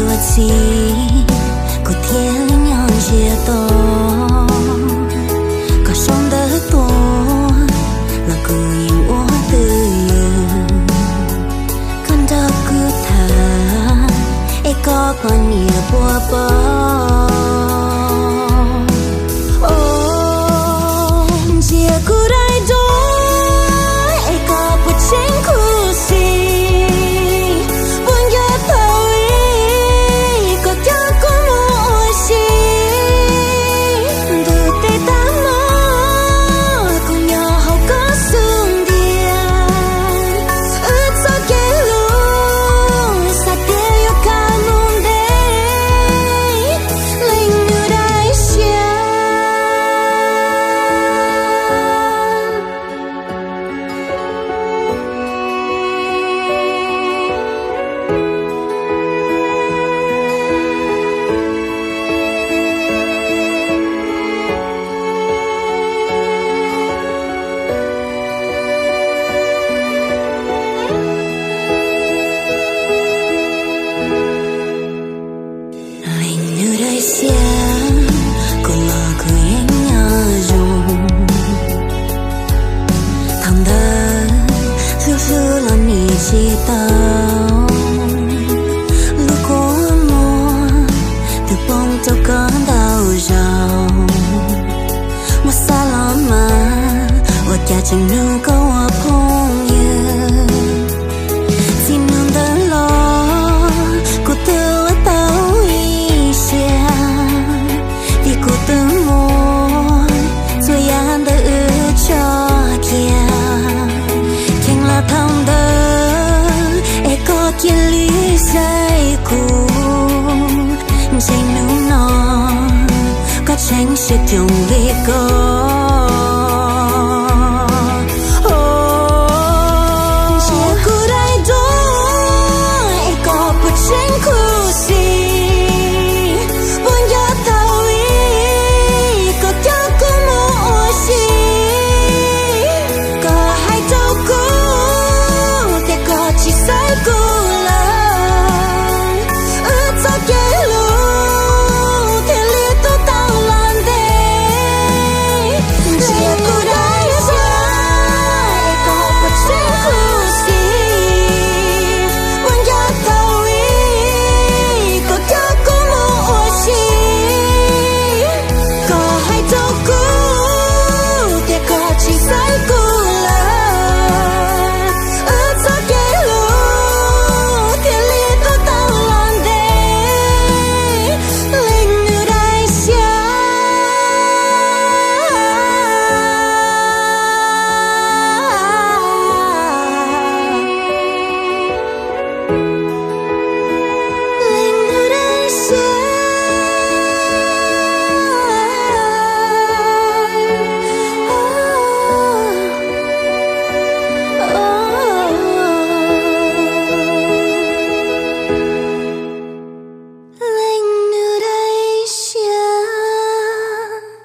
Ua txiv, kuv thiaj li nyob ntsia tau koj sau ntawv tuaj los kuv yeej ua twj ywm. Koj nrog kuv tham es koj poj niam puas paub? Ntsia kuv daim duab es koj puas tseem khuv xim? Puas nco tau li koj coj kuv mus ua si? Ntuj tej tag hmo kuv nyob hauv koj xub ntiag, wb txoj kev hlub xav tias yuav kaj mus ntev, leej nws daim siab. Leej nws daim siab, kuv los kuv yeej nyob zoo. Thaum ntawd hlub hlub los nim tsis tau, lub kua muag twb poob rau koj ntau zaus. Muab xav los mas ua cas tseem nug koj ua phooj ywg. Txij hnub ntawd los kuv twb ua tau ib siab, vim kuv twb muab txhua yam ntawm wb tso cia. Kheev los thaum ntawd es koj cia li saib kuv, ntshe hnub no koj tseem sib coog li ko.